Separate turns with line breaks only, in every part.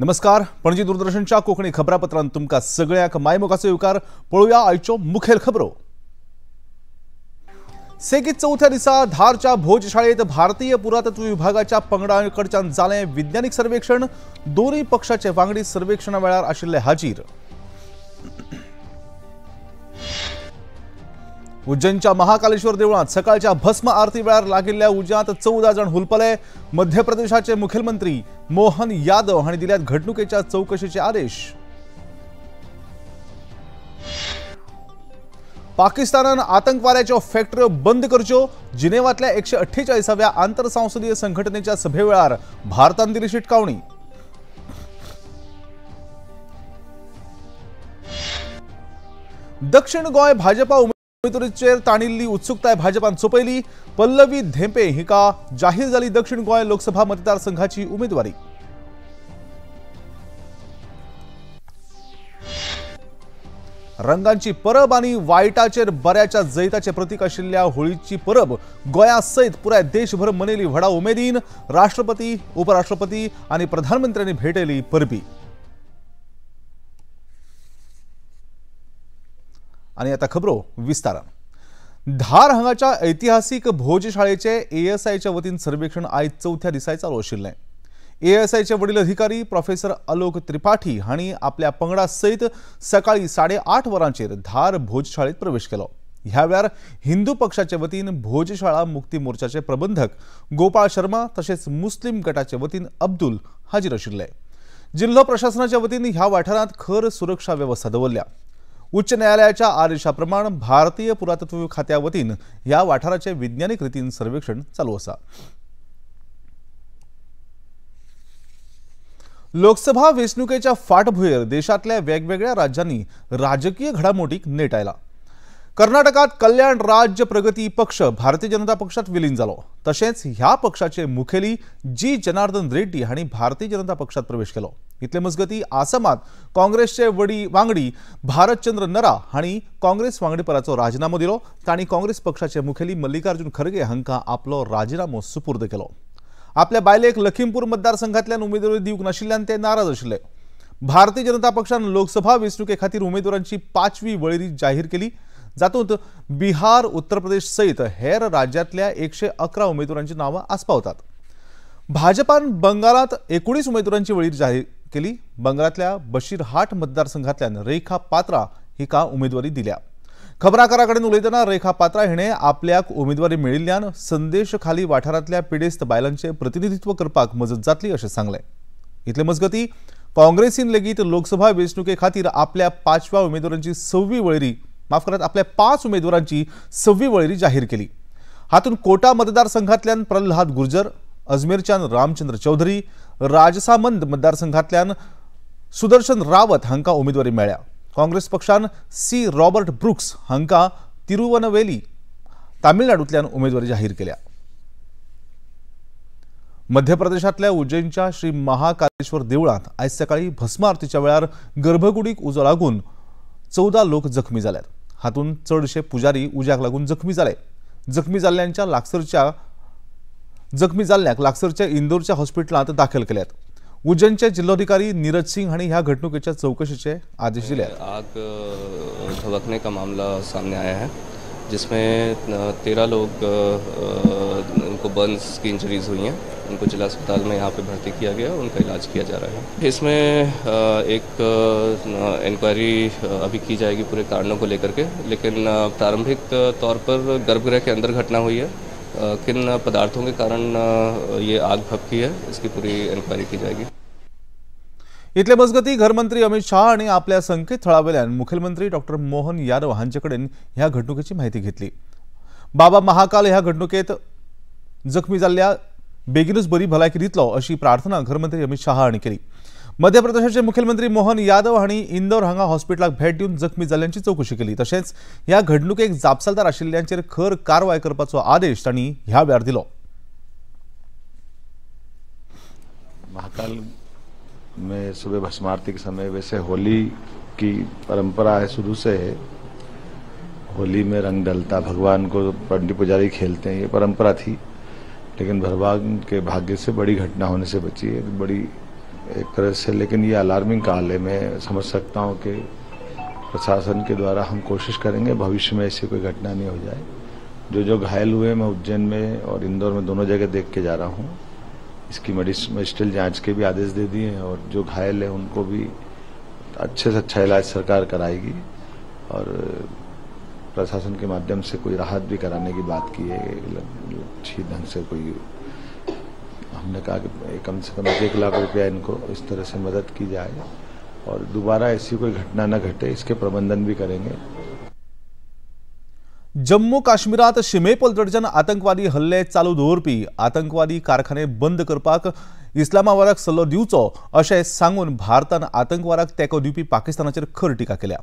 नमस्कार, पणजी दूरदर्शनच्या कोंकणी खबरापत्रांत तुमकां सगळ्यांक मायमोगाचो येवकार. पळोवया आयच्यो मुखेल खबरो. सेगीत चवथ्या दिसा धारच्या भोजशाळेत भारतीय पुरातत्व विभागाच्या पंगडाकडच्यान जालें विज्ञानीक सर्वेक्षण. दोनूय पक्षाचे वांगडी सर्वेक्षणा वेळार आशिल्ले हाजीर. उज्जैनच्या महाकालेश्वर देवळांत सकाळच्या भस्म आरती वेळार लागिल्ल्या उज्यांत 14 जाण हुलपले. मध्य प्रदेशाचे मुखेलमंत्री मोहन यादव हांणी दिल्यात घडणुकेच्या चवकशेचे आदेश. पाकिस्तानान आतंकवाद्याच्यो फॅक्टऱ्यो बंद करच्यो. जिनेवांतल्या 148व्या आंतरसंसदीय संघटनेच्या सभेवेळार भारतान दिली शिटकावणी. दक्षिण गोंय भाजपा उमेदवारीचेर ताणिल्ली उत्सुकताय भाजपान सोंपयली. पल्लवी धेंपे हिका जाहीर जाली दक्षिण गोंय लोकसभा मतदारसंघाची उमेदवारी. रंगांची परब आनी वायटाचेर बऱ्याच्या जैताचे प्रतीक आशिल्ल्या होळीची परब गोंया सयत पुराय देशभर मनयली व्हडा उमेदीन. राष्ट्रपती, उपराष्ट्रपती आनी प्रधानमंत्र्यांनी भेटयली परबी. आनी आता खबरो विस्तारान. धार हांगाच्या ऐतिहासीक भोजशाळेचे एएसआयच्या वतीन सर्वेक्षण आयज चवथ्या दिसाय चालू आशिल्लें. एएसआयचे वडील अधिकारी प्रोफेसर आलोक त्रिपाठी हांणी आपल्या पंगडा सयत सकाळी 8:30 वरांचेर धार भोजशाळेत प्रवेश केलो. ह्या वेळार हिंदू पक्षाचे वतीन भोजशाळा मुक्ती मोर्चाचे प्रबंधक गोपाळ शर्मा तशेंच मुस्लीम गटाचे वतीन अब्दुल हाजीर आशिल्ले. जिल्हो प्रशासनाच्या वतीन ह्या वाठारांत खर सुरक्षा वेवस्था दवरल्या. उच्च न्यायालयाच्या आदेशा प्रमाण भारतीय पुरातत्व खात्या वतीन ह्या वाठाराचे विज्ञानीक रितीन सर्वेक्षण चालू आसा. लोकसभा वेंचणुकेच्या फाटभुंयेर देशांतल्या वेगवेगळ्या राज्यांनी राजकीय घडामोडीक नेट आयला. कर्नाटकात कल्याण राज्य प्रगती पक्ष भारतीय जनता पक्षात विलीन जालो. तशेंच ह्या पक्षाचे मुखेली जी जनार्दन रेड्डी हांणी भारतीय जनता पक्षात प्रवेश केलो. इतले मजगती आसामात काँग्रेसचे वांगडी भारतचंद्र नरा हांणी काँग्रेस वांगडीपदाचो राजिनामो दिलो. तांणी काँग्रेस पक्षाचे मुखेली मल्लिकार्जुन खरगे हांकां आपलो राजिनामो सुपूर्द केलो. आपल्या बायलेक लखीमपूर मतदारसंघातल्यान उमेदवारी दिवंक नाशिल्ल्यान ते नाराज आशिल्ले. भारतीय जनता पक्षान लोकसभा वेंचणुके खातीर उमेदवारांची 5वी वळेरी जाहीर केली, जातूंत बिहार, उत्तर प्रदेश सयत हेर राज्यांतल्या 111 उमेदवारांची नांवां आस्पावतात. भाजपान बंगालांत 19 उमेदवारांची वळेरी जाहीर केली. बंगालांतल्या बशीरहाट मतदारसंघातल्यान रेखा पात्रा हिका उमेदवारी दिल्या. खबराकारा कडेन उलयतना रेखा पात्रा हिणें आपल्याक उमेदवारी मेळिल्ल्यान संदेश खाली वाठारांतल्या पिडेस्त बायलांचें प्रतिनिधित्व करपाक मजत जातली अशें सांगलें. इतले मजगती काँग्रेसीन लेगीत लोकसभा वेंचणुके खातीर आपल्या 5व्या उमेदवारांची 6वी वळेरी, माफ करात, आपल्या 5 उमेदवारांची 6वी वळेरी जाहीर केली. हातूंत कोटा मतदारसंघातल्यान प्रल्हाद गुर्जर, अजमेरच्यान रामचंद्र चौधरी, राजसामंद मतदारसंघातल्यान सुदर्शन रावत हांकां उमेदवारी मेळ्ळ्या. काँग्रेस पक्षान सी रॉबर्ट ब्रुक्स हांकां तिरुवनवेली तामिळनाडूंतल्यान उमेदवारी जाहीर केल्या. मध्य प्रदेशांतल्या उज्जैनच्या श्री महाकालेश्वर देवळांत आयज सकाळी भस्म आरतीच्या वेळार गर्भकुडीक उजो लागून 14 लोक जखमी जाल्यात. हातूंत चडशे पुजारी उज्याक लागून जखमी जाले. जखमी जाल्ल्यांक लागसरच्या इंदोरच्या हॉस्पिटलांत दाखल केल्यात. उज्जैनचे जिल्होधिकारी नीरज सिंह हांणी ह्या घडणुकेच्या चवकशेचे आदेश दिले.
आग धबकने का मामला सामने आया है, जिसमें 13 लोग उनको बर्न्स की इंजरीज हुई हैं. उनको जिला अस्पताल में यहाँ पे भर्ती किया गया, उनका इलाज किया जा रहा है. इसमें एक इंक्वायरी अभी की जाएगी पूरे कारणों को लेकर के, लेकिन प्रारंभिक तौर पर गर्भगृह के अंदर घटना हुई है. किन पदार्थों के कारण ये आग भपकी है, इसकी पूरी इंक्वायरी की जाएगी.
इतले मजगती घरमंत्री अमित शाह हांणी आपल्या संकेतथळावेल्यान मुखेलमंत्री डॉक्टर मोहन यादव हांचे कडेन ह्या घडणुकेची म्हायती घेतली. बाबा महाकाल ह्या घडणुकेत जखमी जाल्ल्या बेगीनूच बरी भलायकी दितलो अशी प्रार्थना घरमंत्री अमित शाह हांणी केली. मध्य प्रदेशाचे मुखेलमंत्री मोहन यादव हांणी इंदोर हांगा हॉस्पिटलाक भेट दिवन जखमी जाल्ल्यांची चवकशी केली. तशेंच ह्या घडणुकेक जापसालदार आशिल्ल्यांचेर खर कारवाय करपाचो आदेश तांणी ह्या वेळार दिलो.
महाकाल में सुबह भस्म आरती के समय, वैसे होली की परंपरा है, शुरू से है, होली में रंग डलता, भगवान को पंडित पुजारी खेलते हैं, ये परंपरा थी. लेकिन भगवान के भाग्य से बड़ी घटना होने से बची है. बड़ी एक तरह से, लेकिन ये अलार्मिंग काल है। मैं समझ सकता हूँ कि प्रशासन के द्वारा हम कोशिश करेंगे भविष्य में ऐसी कोई घटना नहीं हो जाए। जो जो घायल हुए मैं उज्जैन में और इंदौर में दोनों जगह देख के जा रहा हूँ। इसकी मेडिकल जांच के भी आदेश दे दिए हैं और जो घायल है उनको भी अच्छे से अच्छा इलाज सरकार कराएगी और प्रशासन के माध्यम से कोई राहत भी कराने की बात की है। अच्छी ढंग से कोई, हमने कहा कि कम से कम 1 लाख रुपया इनको इस तरह से मदद की जाए और दोबारा ऐसी कोई घटना न घटे, इसके प्रबंधन भी करेंगे।
जम्मू काश्मीरात शिमे पलतडच्यान आतंकवादी हल्ले चालू दवरपी आतंकवादी कारखाने बंद करपाक इस्लामाबादाक सल्लो दिवचो अशें सांगून भारतान आतंकवादाक तेंको दिवपी पाकिस्तानाचेर खर टिका केल्या।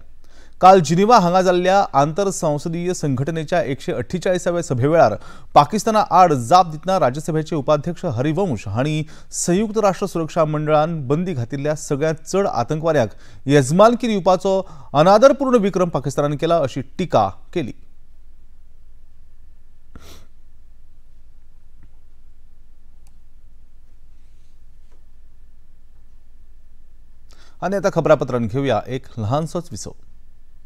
काल जिनिवा हांगा जाल्ल्या आंतरसंसदीय संघटनेच्या 148व्या सभेवेळार पाकिस्ताना आड जाप दितना राज्यसभेचे उपाध्यक्ष हरिवंश हांणी संयुक्त राष्ट्र सुरक्षा मंडळान बंदी घातिल्ल्या सगळ्यांत चड आतंकवाद्यांक येजमानकी दिवपाचो अनादरपूर्ण विक्रम पाकिस्तानान केला अशी टिका केली। आनी आता खबरापत्रान घेऊया एक लहानसोच विसव।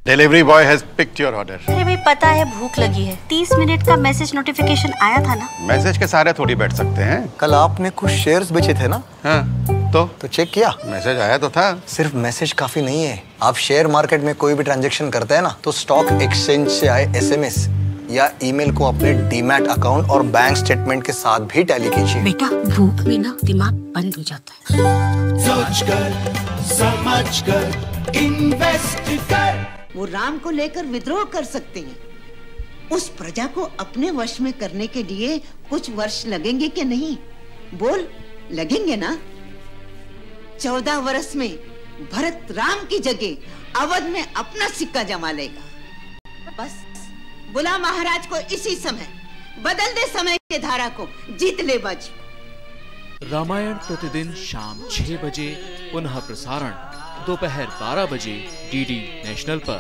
Delivery boy has picked your order.
अरे भाई पता है भूख लगी है, 30 मिनट का मैसेज नोटिफिकेशन आया था ना।
मैसेज के सहारे थोड़ी बैठ सकते हैं।
कल आपने कुछ शेयर्स बेचे थे ना?
हाँ, तो
चेक किया?
मैसेज आया तो था।
सिर्फ मैसेज काफी नहीं है। आप शेयर मार्केट में कोई भी ट्रांजेक्शन करते हैं ना, तो स्टॉक एक्सचेंज से आए SMS या ईमेल को अपने डीमैट अकाउंट और बैंक स्टेटमेंट के साथ भी टैली कीजिए।
बेटा भूख में ना दिमाग बंद हो जाता है।
सोच कर समझ कर इन्वेस्ट कर।
वो राम को लेकर विद्रोह कर सकते हैं, उस प्रजा को अपने वश में करने के लिए कुछ वर्ष लगेंगे कि नहीं? बोल, लगेंगे ना? 14 वर्ष में भरत राम की जगह अवध में अपना सिक्का जमा लेगा। बस बुला महाराज को इसी समय, बदल दे समय के धारा को, जीत ले बाजी।
रामायण प्रतिदिन शाम 6 बजे, पुनः प्रसारण दोपहर 12 बजे डीडी नॅशनल पर।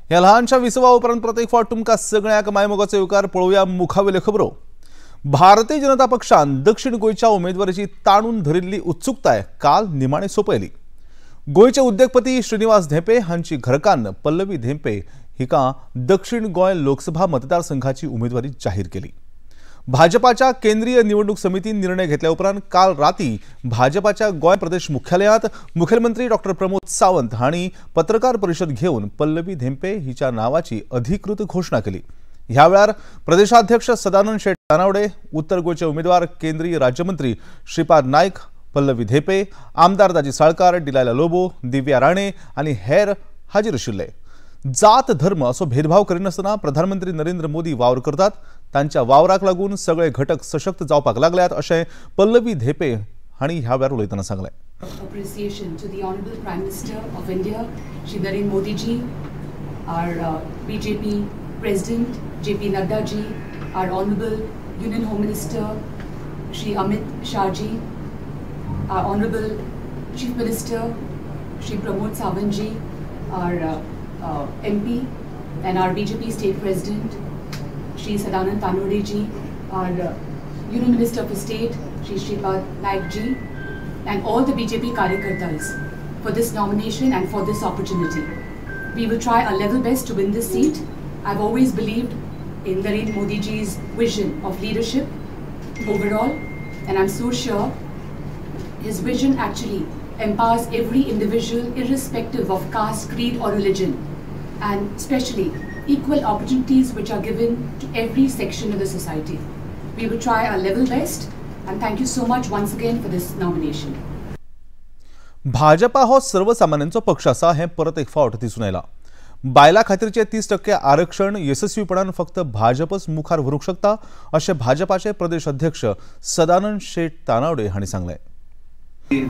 ह्या लहानशा विसवा उपरांत प्रत्येक फावट तुमकां सगळ्यांक मायमोगाचो येवकार। पळोवया मुखावेल्यो खबरो। भारतीय जनता पक्षान दक्षिण गोंयच्या उमेदवारीची ताणून धरिल्ली उत्सुकताय काल निमाणे सोंपयली। गोंयचे उद्देगपती श्रीनिवास धेंपे हांची घरकान्न पल्लवी धेंपे हिका दक्षिण गोंय लोकसभा मतदारसंघाची उमेदवारी जाहीर केली। भाजपाच्या केंद्रीय निवडणूक समितीन निर्णय घेतल्या उपरांत काल राती भाजपाच्या गोंय प्रदेश मुख्यालयात मुख्यमंत्री डॉक्टर प्रमोद सावंत हांणी पत्रकार परिषद घेवन पल्लवी धेंपे हिच्या नावाची अधिकृत घोषणा केली। ह्या वेळार प्रदेशाध्यक्ष सदानंद शेट तानावडे, उत्तर गोंयचे उमेदवार केंद्रीय राज्यमंत्री श्रीपाद नायक, पल्लवी धेंपे, आमदार दाजी साळकार, डिलायला लोबो, दिव्या राणे आनी हेर हाजीर आशिल्ले। जात धर्म असो भेदभाव करिनासतना प्रधानमंत्री नरेंद्र मोदी वावर करतात, तांच्या वावराक लागून सगळे घटक सशक्त जावपाक लागल्यात अशें पल्लवी धेंपे हांणी ह्या वेळार उलयतना सांगलें।
Appreciation to the Honorable Prime Minister of India, Shri Narendra Modi ji, our BJP President JP Nadda ji, our Honorable Union Home Minister Shri Amit Shah ji, our Honorable Chief Minister Shri Pramod Sawant ji, our MP and our BJP State President Shri Sadanand Tanode ji, our Union Minister for State Shri Shripad Naik ji, and all the BJP Karyakartas for this nomination and for this opportunity. We will try our level best to win this seat. I've always believed in Narendra Modi ji's vision of leadership overall, and I'm so sure his vision actually empowers every individual irrespective of caste, creed or religion, and especially equal opportunities which are given to every section of the society. We will try our level best, and thank you so much once again for this nomination.
Bhajpa हो सर्वसामान्यांचो पक्ष आसा हें परत एक फावट दिसून आयलां। बायलां खातीरचें 30% आरक्षण येसस्वीपणान फक्त भाजपच मुखार व्हरूंक शकता अशें भाजपाचे प्रदेश अध्यक्ष सदानंद शेट तानावडे हांणी सांगलें।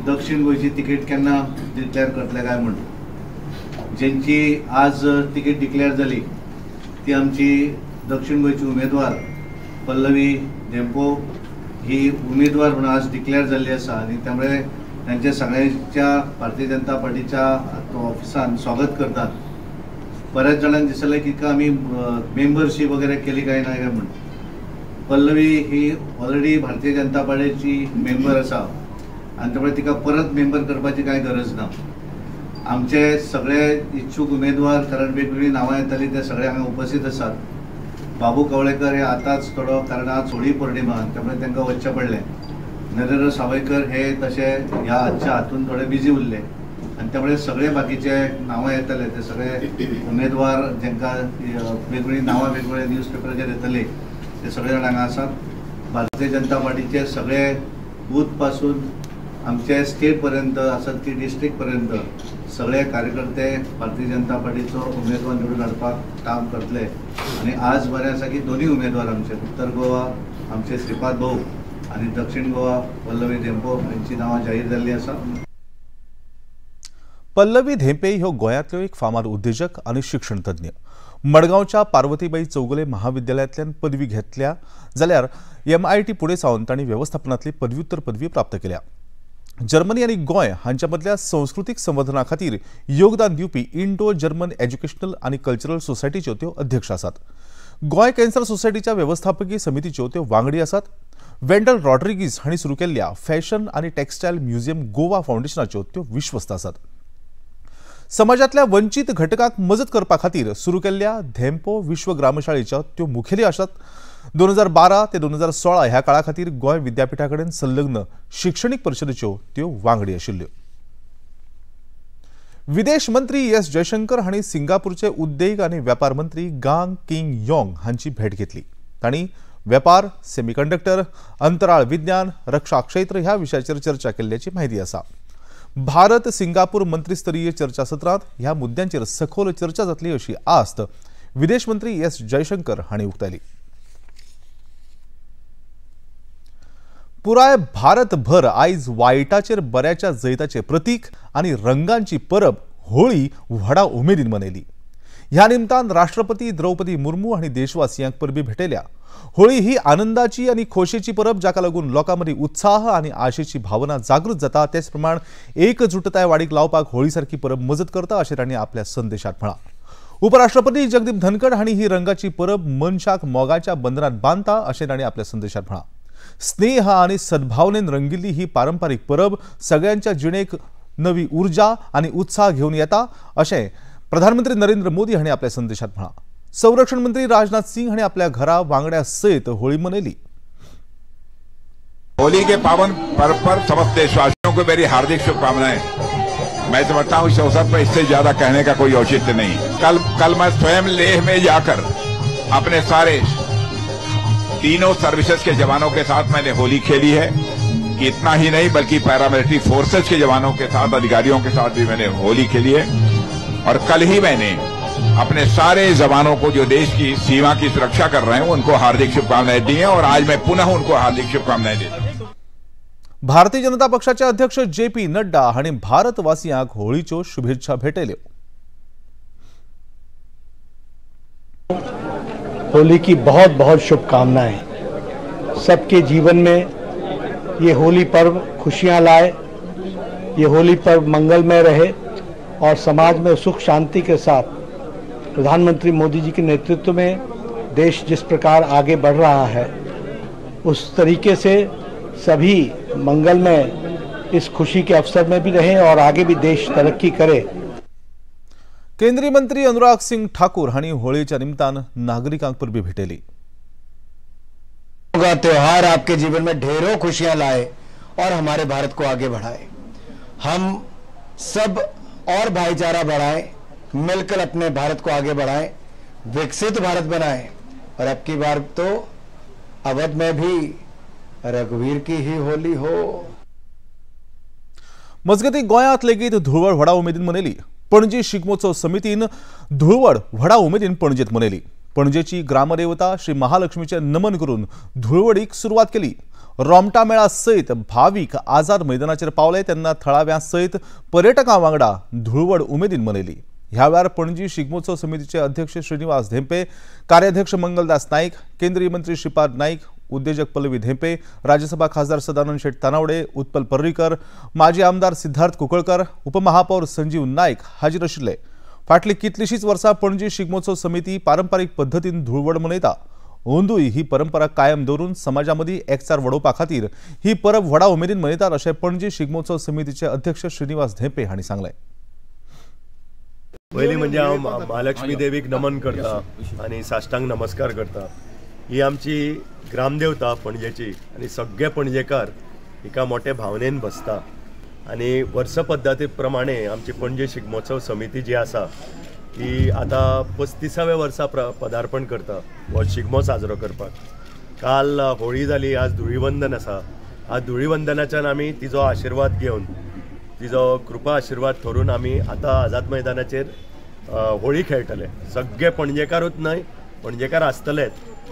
दक्षिण गोंयची तिकीट केन्ना डिक्लेअर करतले काय म्हूण, जेंची आज तिकीट डिक्लेअर जाली ती आमची दक्षिण गोंयची उमेदवार पल्लवी धेंपो ही उमेदवार म्हणून आज डिक्लेअर जाल्ली आसा आनी त्यामुळे तांच्या सगळ्यांच्या भारतीय जनता पार्टीच्या ऑफिसान स्वागत करतात। बऱ्याच जाणांक दिसलें की आमी मेंबरशीप वगैरे केली काय ना काय म्हूण। पल्लवी ही ऑलरेडी भारतीय जनता पार्टीची मेंबर आसा। आनी त्यामुळे तिका परत मेंबर करपाची कांय गरज ना. आमचे सगळे इच्छूक उमेदवार, कारण वेगवेगळी नांवां येताली, ते सगळे हांगा उपस्थित आसात. बाबू कवळेकर हे आतांच थोडो, कारण आज होळी पौर्णिमा, त्यामुळे तांकां वचचें पडलें. नरेंद्र सावयकर हे तशे ह्या आजच्या हातून थोडे बिजी उरले आनी त्यामुळे सगळे बाकीचे नांवां येताले ते सगळे उमेदवार जांकां वेगवेगळीं नांवां वेगवेगळ्या न्यूज पेपराचेर येतले ते सगळे जाण हांगा आसात. भारतीय जनता पार्टीचे सगळे बूथ पासून आमचे स्टेट पर्यंत आसत की डिस्ट्रिक्ट पर्यंत सगळे कार्यकर्ते भारतीय जनता पार्टीचो उमेदवार निवडून हाडपाक काम करतले. आनी आज बरें आसा की दोनूय उमेदवार आमचे उत्तर गोवा आमचे श्रीपाद भाऊ आनी दक्षिण गोवा पल्लवी धेंपो हांची नांवां जाहीर जाल्लीं आसा.
पल्लवी धेंपे ह्यो गोंयांतल्यो एक फामाद उद्देजक आनी शिक्षणतज्ञ. मडगांवच्या पार्वतीबाई चौगुले महाविद्यालयांतल्यान पदवी घेतल्या जाल्यार MIT Pune सावन तांणी वेवस्थापनांतली पदव्युत्तर पदवी प्राप्त केल्या. जर्मनी आनी गोंय हांच्या मदल्या संस्कृतीक संवर्धना खातीर योगदान दिवपी इंडो जर्मन एज्युकेशनल आनी कल्चरल सोसायटीच्यो त्यो अध्यक्ष आसात. गोंय कॅन्सर सोसायटीच्या वेवस्थापकी समितीच्यो त्यो वांगडी आसात. वेंडल रॉड्रिगीज हांणी सुरू केल्ल्या फॅशन आनी टेक्सटायल म्युझियम गोवा फावंडेशनाच्यो त्यो विश्वस्त आसात. समाजांतल्या वंचीत घटकांक मजत करपा खातीर सुरू केल्ल्या धेंपो विश्व ग्रामशाळेच्यो त्यो मुखेली आसात. 2012 ते 2016 ह्या काळा खातीर गोंय विद्यापीठा कडेन संलग्न शिक्षणीक परिशदेच्यो त्यो वांगडी आशिल्ल्यो. विदेश मंत्री एस जयशंकर हांणी सिंगापूरचे उद्देग आनी वेपार मंत्री गांग किंग योंग हांची भेट घेतली. तांणी वेपार, सेमीकंडक्टर, अंतराळ विज्ञान, रक्षा क्षेत्र ह्या विशयाचेर चर्चा केल्ल्याची म्हायती आसा. भारत सिंगापूर मंत्रीस्तरीय चर्चा सत्रांत ह्या मुद्द्यांचेर सखोल चर्चा जातली अशी आस्त विदेश मंत्री एस जयशंकर हांणी उक्तायली. पुराय भारतभर आयज वायटाचेर बऱ्याच्या जैताचे प्रतीक आनी रंगांची परब होळी व्हडा उमेदीन मनयली. ह्या निमतान राष्ट्रपती द्रौपदी मुर्मू हांणी देशवासियांक परबी भेटयल्या. होळी ही आनंदाची आनी खोशेची परब जाका लागून लोकां मदीं उत्साह आनी आशेची भावना जागृत जाता. तेच प्रमाण एकजुटताय वाडीक लावपाक होळी सारकी परब मजत करता अशें तांणी आपल्या संदेशात म्हळां. उपराष्ट्रपती जगदीप धनखड हांणी ही रंगाची परब मनशाक मोगाच्या बंधनात बांदता अशें तांणी आपल्या संदेशात म्हळां. स्नेह आनी सद्भावनेन रंगिल्ली ही पारंपारीक परब सगळ्यांच्या जिणेक नवी ऊर्जा आनी उत्साह घेवन येता अशें प्रधानमंत्री नरेंद्र मोदी हांणी आपल्या संदेशात म्हळां. संरक्षण मंत्री राजनाथ सिंह हांणी आपल्या घरा वांगड्या सयत होळी मनयली.
होली के पावन पर्व पर समस्त देशवासियों को मेरी हार्दिक शुभकामनाएं. मैं समझता हूं इस अवसर पर इससे ज्यादा कहने का कोई औचित्य नहीं. कल मैं स्वयं लेह में जाकर अपने सारे तीनों सर्विसेज के जवानों के साथ मैंने होली खेली है. इतना ही नहीं बल्कि पैरामिलिट्री फोर्सेज के जवानों के साथ, अधिकारियों के साथ भी मैंने होली खेली है. और कल ही मैंने अपने सारे जवानों को जो देश की सीमा की सुरक्षा कर रहे हैं उनको हार्दिक शुभकामनाएं दी हैं और आज मैं पुनः उनको हार्दिक शुभकामनाएं देता हूं.
भारतीय जनता पक्षाचे अध्यक्ष जेपी नड्डा हांणी भारतवासियांक होळीच्यो शुभेच्छा भेटयल्यो.
होली की बहुत बहुत शुभकामनाएं. सबके जीवन में ये होली पर्व खुशियां लाए, ये होली पर्व मंगलमय रहे और समाज में सुख शांति के साथ प्रधानमंत्री मोदी जी के नेतृत्व में देश जिस प्रकार आगे बढ़ रहा है उस तरीके से सभी मंगलमय इस खुशी के अवसर में भी रहें और आगे भी देश तरक्की करे.
केंद्रीय मंत्री अनुराग सिंग ठाकूर हांणी होळीच्या निमतान नागरिकांक परबी भेटयली.
का त्योहार आपके जीवन में ढेरों खुशियां लाए और हमारे भारत को आगे बढ़ाए. हम सब और भाईचारा बढ़ाएं, मिलकर अपने भारत को आगे बढ़ाएं, विकसित भारत बनाएं. और अब की बार तो अवध में भी रघुवीर की ही होली हो.
मजगती गोंयांत लेगीत धुळवड व्हडा उमेदीन मनयली. पणजी शिगमोत्सव समितीन धुळवड व्हडा उमेदीन पणजेत मनयली. पणजेची ग्रामदेवता श्री महालक्ष्मीचे नमन करून धुळवडीक सुरवात केली. रोमटा मेळा सयत भावीक आझाद मैदानाचेर पावले तेन्ना थळाव्यां सयत पर्यटकां वांगडा धुळवड उमेदीन मनयली. ह्या वेळार पणजी शिगमोत्सव समितीचे अध्यक्ष श्रीनिवास धेंपे, कार्याध्यक्ष मंगलदास नाईक, केंद्रीय मंत्री श्रीपाद नाईक, उद्योजक पल्लवी धेंपे, राज्यसभा खासदार सदानंद शेट तानावडे, उत्पल पर्रीकर, माजी आमदार सिद्धार्थ कुकळकर, उपमहापौर संजीव नाईक हाजीर आशिल्ले. फाटली कितलीशीच वर्सां पणजी शिगमोत्सव समिती पारंपारीक पद्दतीन धुळवड मनयता. अंदूय ही परंपरा कायम दवरून समाजा मदीं एकचार वाडोवपा खातीर ही परब व्हडा उमेदीन मनयतात अशें पणजी शिगमोत्सव समितीचे अध्यक्ष श्रीनिवास धेंपे हांणी सांगलें।
पयलीं म्हणजे हांव महालक्ष्मी देवीक नमन करता आनी साष्टांग नमस्कार करता। ही आमची ग्रामदेवता पणजेची आनी सगळे पणजेकार हिका मोठे भावनेन बसता आनी वर्स पद्दती प्रमाणे आमची पणजे शिगमोत्सव समिती जी आसा ती आतां 35व्या वर्सा पदार्पण करता हो शिगमो साजरो करपाक। काल होळी जाली, आज धुळीवंदन आसा। आज धुळीवंदनाच्यान आमी तिजो आशिर्वाद घेवन, तिजो कृपा आशिर्वाद थरून आमी आतां आझाद मैदानाचेर होळी खेळटले। सगळे पणजेकारूच न्हय, पणजेकार आसतलेच,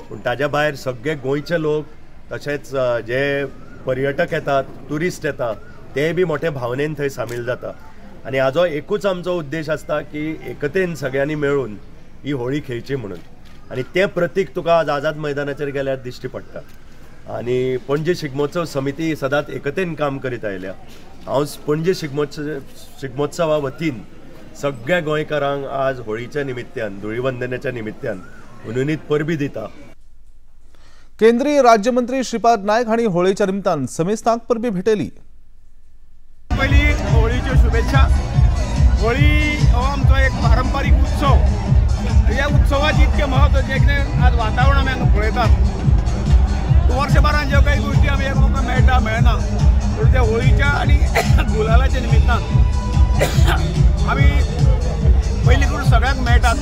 पूण ताज्या भायर सगळे गोंयचे लोक तशेंच जे पर्यटक येतात, ट्युरिस्ट येतात, ते बी मोठे भावनेन थंय सामील जाता। आनी हाजो एकूच आमचो उद्देश आसता की एकतेन सगळ्यांनी मेळून ही होळी खेळची म्हणून, आनी तें प्रतीक तुका आज आझाद मैदानाचेर गेल्यार दिश्टी पडटा। आनी पणजे शिगमोत्सव समिती सदांच एकतेन काम करीत आयल्या। हांव पणजे शिगमोत्सवा वतीन सगळ्या गोंयकारांक आज होळीच्या निमित्यान, धुळीवंदनाच्या निमित्यान हुनहुनीत परबी दिता।
केंद्रीय राज्यमंत्री श्रीपाद नायक हांणी होळीच्या निमतान समेस्तांक परबी भेटयली।
पयली होळीच्यो शुभेच्छा। होळी हो आमचो एक पारंपारीक उत्सव। ह्या उत्सवाचें इतकें म्हत्व जें कितें आज वातावरण आमी हांगा पळयतात। वर्सभरान ज्यो काही गोश्टी आमी एकमेकांक मेळटा मेळना, पूण त्या होळीच्या आनी गुलालाच्या निमित्तान आमी पयलीं करून सगळ्यांक मेळटात।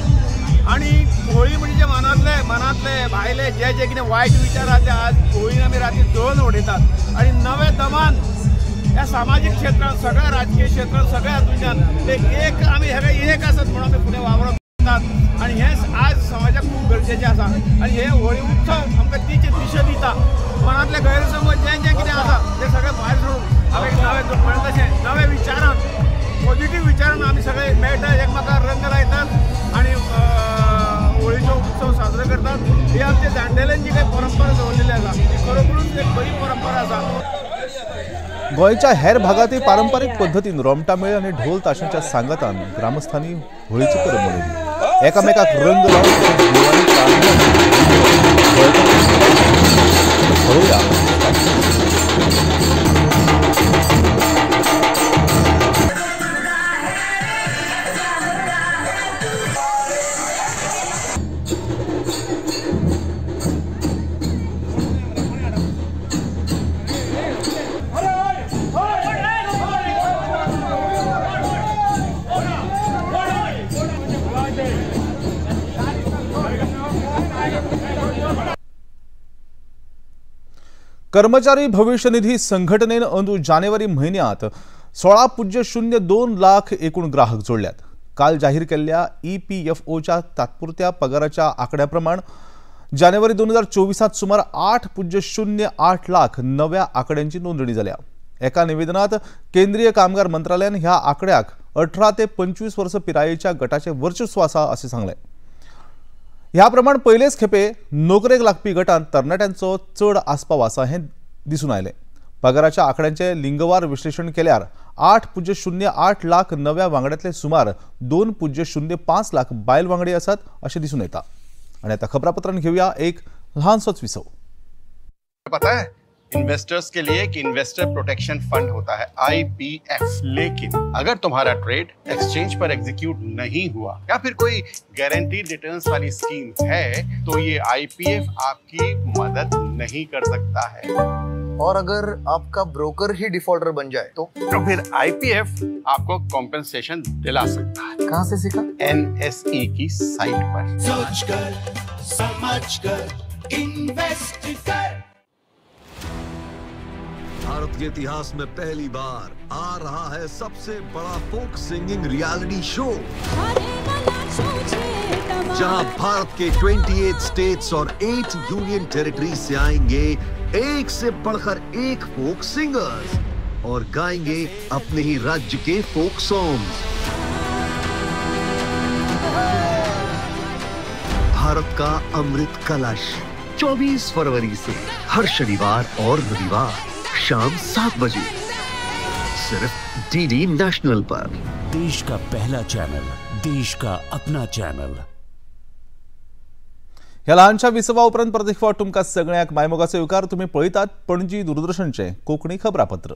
आनी होळी म्हणजे जे मनांतले भायले जे जे कितें वायट विचार आसा ते आज होळीन आमी राती जळोवन उडयतात आनी नवे दमान ह्या सामाजीक क्षेत्रांत, सगळ्या राजकीय क्षेत्रांत, सगळ्या हातूंतल्यान ते एक आमी हे एक आसत म्हणून आमी फुडें वावरत वतात आनी हें आज समाजाक खूब गरजेचें आसा। आनी हे होळी उत्सव आमकां तीच दिशा दिता। मनांतले गैरसमज जें जें कितें आसा तें सगळें भायर सोडून आमी एक नवें म्हणटा तशें नव्या विचारान, पॉझिटीव विचारान आमी सगळे मेळटा, एकमेकांक रंग लायतात आनी होळीचो उत्सव साजरो करतात। ही आमच्या जाणटेल्यांची काही परंपरा दवरलेली आसा, ही खरोखरूच एक बरी परंपरा आसा।
गोंयच्या हेर भागातय पारंपारीक पद्दतीन रोमटामेळ आनी ढोल ताशांच्या सांगातान ग्रामस्थांनी होळीची परब मनयली। एकामेकाक रंग लावन तशेंच देवाली पळोवया। कर्मचारी भविष्य निधी संघटनेन अंदू जानेवारी म्हयन्यांत 16.02 लाख एकूण ग्राहक जोडल्यात। काल जाहीर केल्ल्या EPFOच्या तात्पुरत्या पगाराच्या आकड्या प्रमाण जानेवारी 2024 सुमार 8.08 लाख नव्या आकड्यांची नोंदणी जाल्या। एका निवेदनात केंद्रीय कामगार मंत्रालयान ह्या आकड्याक 18 ते 25 वर्स पिरायेच्या गटाचे वर्चस्व आसा अशें सांगलें। ह्या प्रमाण पयलेच खेपे नोकरेक लागपी गटांत तरणाट्यांचो चड आस्पाव आसा हें दिसून आयलें। पगाराच्या आकड्यांचें लिंगवार विश्लेशण केल्यार 8.08 लाख नव्या वांगड्यांतले सुमार 2.05 लाख बायल वांगडी आसात अशें दिसून येता। आनी आतां खबरापत्रान घेवया एक ल्हानसोच विसव।
पता है इन्वेस्टर्स के लिए एक इन्वेस्टर प्रोटेक्शन फंड होता है IPF। लेकिन अगर तुम्हारा ट्रेड एक्सचेंज पर एग्जीक्यूट नहीं हुआ या फिर कोई गारंटीड रिटर्न्स वाली स्कीम है तो ये IPF आपकी मदद नहीं कर सकता है।
और अगर आपका ब्रोकर ही डिफॉल्टर बन जाए तो
फिर IPF आपको कॉम्पेंसेशन दिला सकता है।
कहाँ से सीखा?
NSE की साइट पर।
सोच कर, समझ कर, इन्वेस्ट कर।
भारत के इतिहास में पहली बार आ रहा है सबसे बड़ा फोक सिंगिंग रियलिटी शो, जहां भारत के 28 स्टेट्स और 8 यूनियन टेरिटरी से आएंगे एक से बढ़कर एक फोक सिंगर्स और गाएंगे अपने ही राज्य के फोक सॉन्ग्स। भारत का अमृत कलश 24 फरवरी से हर शनिवार और रविवार शाम 7 बजे सिर्फ DD national पर।
देश का पहला चैनल, देश का अपना चैनल।
ह्या ल्हानशा विसवा उपरांत परत एक फावट तुमकां सगळ्यांक मायमोगाचो येवकार. तुमी पळयतात पणजी दूरदर्शनचें कोंकणी खबरापत्र.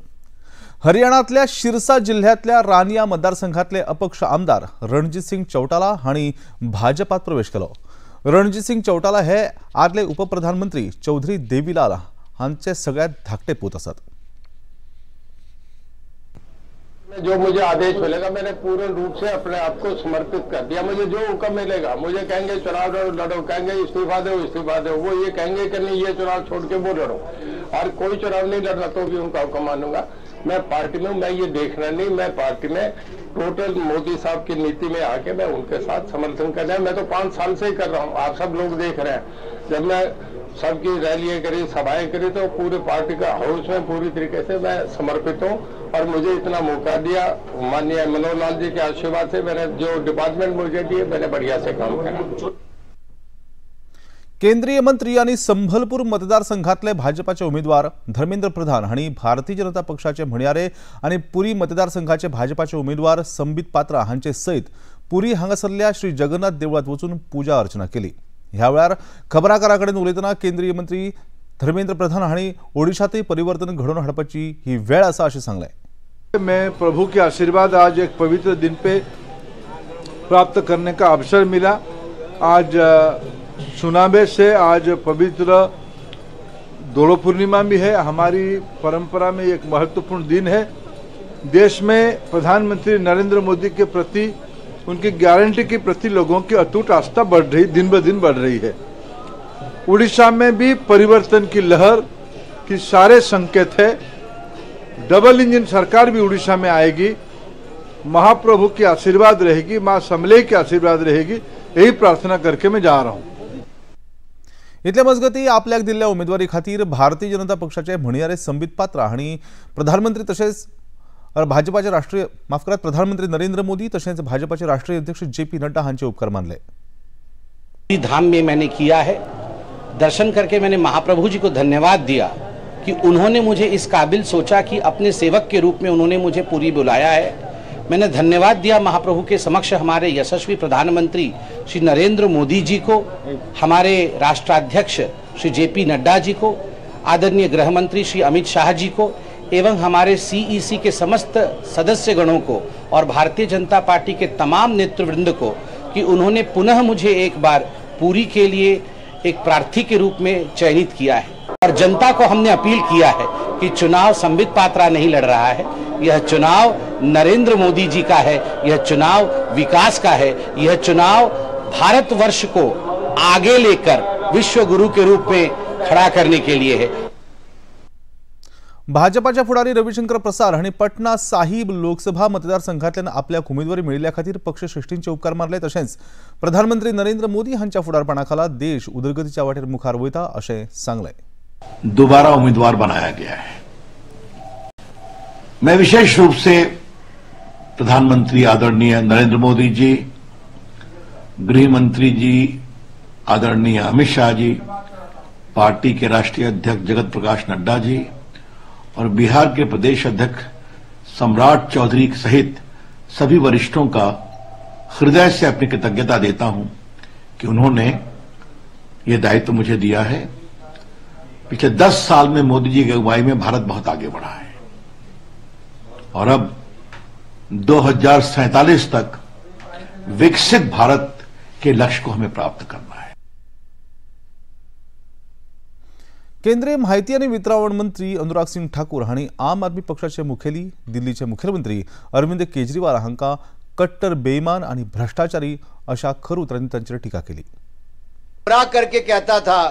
हरियाणांतल्या शिरसा जिल्ह्यांतल्या रानिया मतदारसंघातले अपक्ष आमदार रणजीत सिंग चौटाला हांणी भाजपात प्रवेश केलो. रणजीत सिंग चौटाला हे आदले उपप्रधानमंत्री चौधरी देवीलाल हांचे सगळ्यात धाकटे पूत आसात.
जो मुझे आदेश मिलेगा मैंने पूर्ण रूप से अपने आप को समर्पित कर दिया। मुझे जो हुक्म मिलेगा, मुझे कहेंगे चुनाव लड़ो, कहेंगे इस्तीफा दो इस्तीफा दो, वो ये कहेंगे कि नहीं ये चुनाव छोड़ के वो लड़ो, और कोई चुनाव नहीं लड़ना तो भी उनका हुक्म मानूंगा। मैं पार्टी में, मैं ये देखना नहीं, मैं पार्टी में टोटल मोदी साहब की नीति में आके मैं उनके साथ समर्थन कर रहा हूँ। मैं तो 5 साल से ही कर रहा हूँ, आप सब लोग देख रहे हैं। जब मैं सबकी रैलियां करी, सभाएं करी, तो पूरे पार्टी का हाउस में पूरी तरीके से मैं समर्पित हूँ। और मुझे इतना मौका दिया माननीय मनोहर लाल जी के आशीर्वाद से, मैंने जो डिपार्टमेंट मुझे दिए मैंने बढ़िया से काम करा।
केंद्रीय मंत्री आणि संभलपूर मतदारसंघातले भाजपाचे उमेदवार धर्मेंद्र प्रधान हांणी भारतीय जनता पक्षाचे म्हणयारे आणि पुरी मतदारसंघाचे भाजपाचे उमेदवार संबित पात्रा हांचे सयत पुरी हांगासरल्या श्री जगन्नाथ देवळात वचून पूजा अर्चना केली. ह्या वेळार खबराकारां कडेन उलयतना केंद्रीय मंत्री धर्मेंद्र प्रधान हांणी ओडिशातय परिवर्तन घडोवन हाडपाची ही वेळ आसा अशें सांगलें.
मैं प्रभु के आशीर्वाद आज एक पवित्र दिन पे प्राप्त करने का अवसर मिला। आज सुनाबे से आज पवित्र दोलो पूर्णिमा भी है, हमारी परंपरा में एक महत्वपूर्ण दिन है। देश में प्रधानमंत्री नरेंद्र मोदी के प्रति, उनकी गारंटी के प्रति लोगों की अटूट आस्था बढ़ रही, दिन ब दिन बढ़ रही है। उड़ीसा में भी परिवर्तन की लहर की सारे संकेत है। डबल इंजन सरकार भी उड़ीसा में आएगी। महाप्रभु की आशीर्वाद रहेगी, माँ समले की आशीर्वाद रहेगी, यही प्रार्थना करके मैं जा रहा हूँ।
इतले मजगती आपल्याक दिल्ल्या उमेदवारी खातीर भारतीय जनता पक्षाचे म्हणयारे संबित पात्रा हांणी प्रधानमंत्री तशेंच भाजपाचे राष्ट्रीय माफ करात प्रधानमंत्री नरेंद्र मोदी तशेंच भाजपाचे राष्ट्रीय अध्यक्ष जे पी नड्डा हांचे उपकार मानले।
धाम में मैंने किया है, दर्शन करके मैंने महाप्रभु जी को धन्यवाद दिया कि उन्होंने मुझे इस काबिल सोचा कि अपने सेवक के रूप में उन्होंने मुझे पुरी बुलाया है। मैंने धन्यवाद दिया महाप्रभु के समक्ष हमारे यशस्वी प्रधानमंत्री श्री नरेंद्र मोदी जी को, हमारे राष्ट्राध्यक्ष श्री जेपी नड्डा जी को, आदरणीय गृह मंत्री श्री अमित शाह जी को एवं हमारे सीईसी के समस्त सदस्यगणों को और भारतीय जनता पार्टी के तमाम नेतृवृंद को कि उन्होंने पुनः मुझे एक बार पुरी के लिए एक प्रार्थी के रूप में चयनित किया है। और जनता को हमने अपील किया है कि चुनाव संबित पात्रा नहीं लड़ रहा है, यह चुनाव नरेंद्र मोदी जी का है, यह चुनाव विकास का है, यह चुनाव भारतवर्ष को आगे लेकर विश्व गुरु के रूप में खड़ा करने के लिए है।
भाजपाचे फुडारी रविशंकर प्रसाद हांणी पटना साहिब लोकसभा मतदारसंघातल्यान आपल्याक उमेदवारी मेळिल्ल्या खातीर पक्षश्रेष्ठींचे उपकार मानले। तशेंच प्रधानमंत्री नरेंद्र मोदी हांच्या फुडारपणा खाला देश उदरगतीच्या वाटेर मुखार वयता अशें सांगलें।
दोबारा उम्मीदवार बनाया गया है। मैं विशेष रूप से प्रधानमंत्री आदरणीय नरेंद्र मोदी जी, गृह मंत्री जी आदरणीय अमित शाह जी, पार्टी के राष्ट्रीय अध्यक्ष जगत प्रकाश नड्डा जी और बिहार के प्रदेश अध्यक्ष सम्राट चौधरी सहित सभी वरिष्ठों का हृदय से अपनी कृतज्ञता देता हूं कि उन्होंने ये दायित्व मुझे दिया है। पिछले 10 साल में मोदी जी की अगुवाई में भारत बहुत आगे बढ़ा है और अब 2047 तक विकसित भारत के लक्ष्य को हमें प्राप्त करना है।
केंद्रीय माहिती आणि वितरावण मंत्री अनुराग सिंग ठाकूर हांणी आम आदमी पक्षाचे मुखेली दिल्लीचे मुख्यमंत्री अरविंद केजरीवाल हांकां कट्टर बेईमान आणि भ्रष्टाचारी अशा खर उतरांनी तांचेर टीका केली।
करके कहता था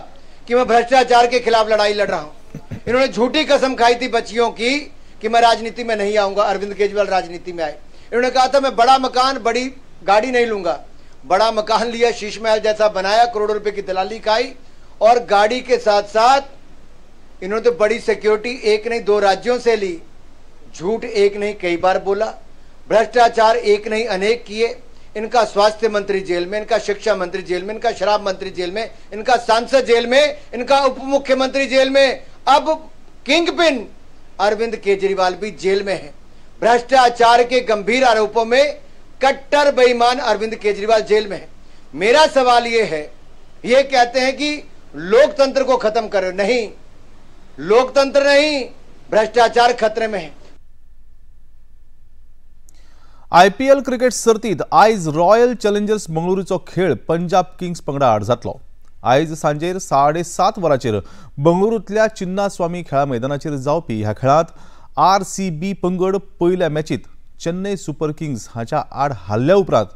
कि मैं भ्रष्टाचार के खिलाफ लड़ाई लड़ रहा हूं। इन्होंने झूठी कसम खाई थी बच्चियों की कि मैं राजनीति में नहीं आऊंगा। अरविंद केजरीवाल राजनीति में आए। इन्होंने कहा था मैं बड़ा मकान बड़ी गाड़ी नहीं लूंगा। बड़ा मकान लिया, शीश महल जैसा बनाया, करोड़ों रुपए की दलाली खाई और गाड़ी के साथ साथ इन्होंने तो बड़ी सिक्योरिटी एक नहीं 2 राज्यों से ली। झूठ एक नहीं कई बार बोला, भ्रष्टाचार एक नहीं अनेक किए। इनका स्वास्थ्य मंत्री जेल में, इनका शिक्षा मंत्री जेल में, इनका शराब मंत्री जेल में, इनका सांसद जेल में, इनका उप मुख्यमंत्री जेल में, अब किंग पिन अरविंद केजरीवाल भी जेल में है। भ्रष्टाचार के गंभीर आरोपों में कट्टर बेईमान अरविंद केजरीवाल जेल में है। मेरा सवाल यह है ये कहते हैं कि लोकतंत्र को खत्म करो। नहीं, लोकतंत्र नहीं, भ्रष्टाचार खतरे में है।
आयपीएल क्रिकेट सर्तीत आयज रॉयल चॅलेंजर्स बंगळुरूचो खेळ पंजाब किंग्स पंगडा आड जातलो। आयज सांजेर 7:30 वरांचेर बंगळुरूंतल्या चिन्नास्वामी खेळा मैदानाचेर जावपी ह्या खेळांत आरसीबी पंगड पयल्या मॅचीत चेन्नय सुपर किंग्स हाच्या आड हारल्या उपरांत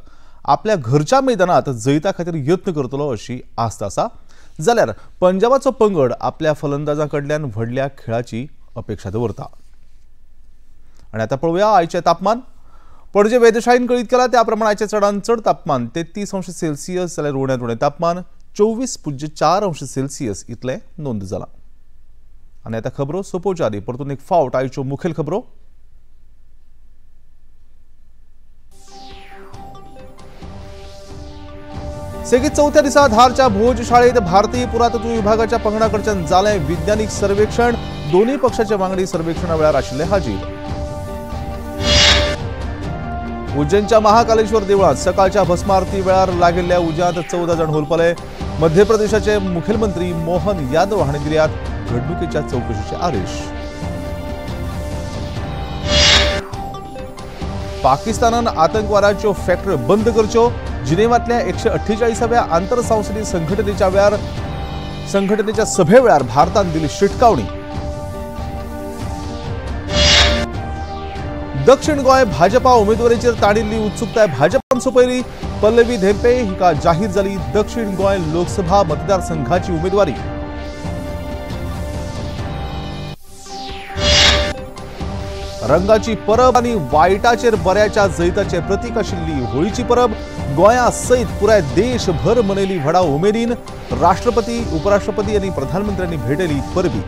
आपल्या घरच्या मैदानात जैता खातीर यत्न करतलो अशी आस्त आसा। जाल्यार पंजाबाचो पंगड आपल्या फलंदाजां कडल्यान व्हडल्या खेळाची अपेक्षा दवरता। आनी आतां पळोवया आयचें तापमान। पणजे वेधशाळेन कळीत केला त्या प्रमाण आयचें चडांत चड तापमान 33 अंश सेल्सियस जाल्यार उण्यांत उणें तापमान 24.4 अंश सेल्सियस इतलें नोंद जालां। आनी आतां खबरो सोंपोवच्या आदीं परतून एक फावट आयच्यो मुखेल खबरो। सेगीत चवथ्या दिसा धारच्या भोजशाळेत भारतीय पुरातत्व विभागाच्या पंगडा कडच्यान जालें विज्ञानीक सर्वेक्षण। दोनूय पक्षाचे वांगडी सर्वेक्षणा वेळार आशिल्ले हाजीर। उज्जैनच्या महाकालेश्वर देवळात सकाळच्या भस्मारती वेळार लागिल्ल्या उज्यांत 14 जाण होलपले। मध्य प्रदेशाचे मुखेलमंत्री मोहन यादव हांणी दिल्यात घडणुकेच्या चवकशीचे आदेश। पाकिस्तानान आतंकवादाच्यो फॅक्टऱ्यो बंद करच्यो। जिनेवातल्या 148व्या आंतरसंसदीय संघटनेच्या वेळार संघटनेच्या सभे वेळार भारतान दिली शिटकावणी। दक्षिण गोंय भाजपा उमेदवारीचेर ताणिल्ली उत्सुकताय भाजपान सोंपयली। पल्लवी धेंपे हिका जाहीर जाली दक्षिण गोंय लोकसभा मतदारसंघाची उमेदवारी। रंगाची परब आनी वायटाचेर बऱ्याच्या जैताचे प्रतीक आशिल्ली होळीची परब गोंया सयत पुराय देशभर मनयली व्हडा उमेदीन। राष्ट्रपती, उपराष्ट्रपती आनी प्रधानमंत्र्यांनी भेटयली परबी।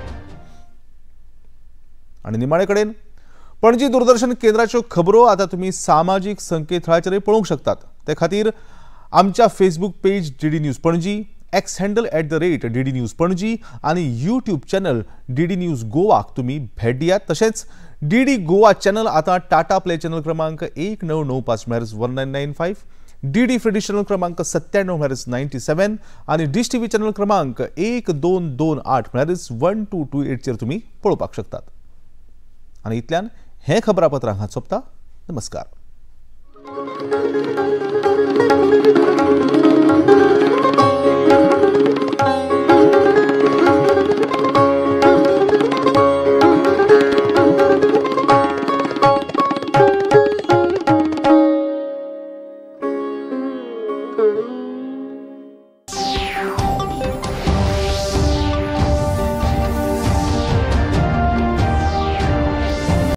आनी निमाणे कडेन पणजी दूरदर्शन केंद्राच्यो खबरो आतां तुमी सामाजीक संकेतथळाचेर पळोवंक शकतात। ते खातीर आमच्या Facebook page DD news Panaji, X handle @DD news Panaji आनी यूट्यूब चॅनल डीडी न्यूज गोवाक तुमी भेट दियात। तशेंच डीडी गोवा चॅनल आतां टाटा प्ले चॅनल क्रमांक 1995 म्हळ्यार 1995, डीडी फ्री चॅनल क्रमांक 97 म्हळ्यार 97 आनी डिश टीव्ही चॅनल क्रमांक 1228 म्हळ्यार 1228 चेर तुमी पळोवपाक शकतात। आनी इतल्यान हें खबरापत्र हांगा सोंपता। नमस्कार।